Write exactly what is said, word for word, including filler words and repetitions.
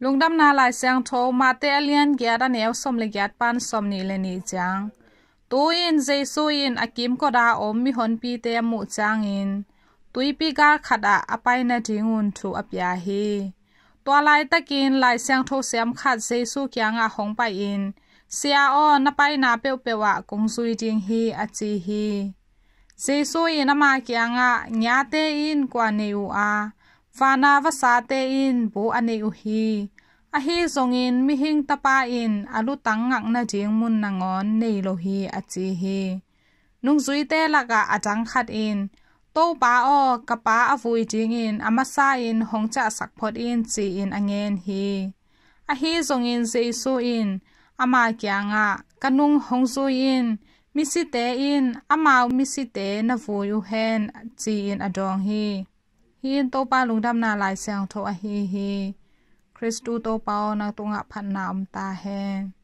Lungdamna Lai Siangtho, Mate a lian giat, a neu sawm le giat pan sawm nih le nih ciang. Tu-in Jesu in a kimkot a om mihonpite a muh ciangin, tuipi gal khat ah a pai nadingun thu a pia hi. Tua laitakin Lai Siangtho siam khat Jesu kiangah hong pai-in, "Sia aw, na paina peuhpeuh ah kong zui ding hi," a ci hi. Jesu in ama kiangah, "Ngiate in kua nei uh a, vana vasate in bu a nei uh hi. Ahi zongin mihing tapa in a lutang ngak nading mun nangawn nei lo hi," a ci hi. Nungzuite lakah a dang khat in, "Topa aw, ka pa a vui dingin a masa in hong ciahsak phot in," ci-in a ngen hi. Ahi zongin Jesu in ama kiangah, "Ka nung hong zui in, misite in amau misite na vui uh hen," ci-in a dawng hi. Hih in Topa Lungdamna Lai Siangtho ahi hi. Khristu Topa aw, na tungah phatna om ta hen.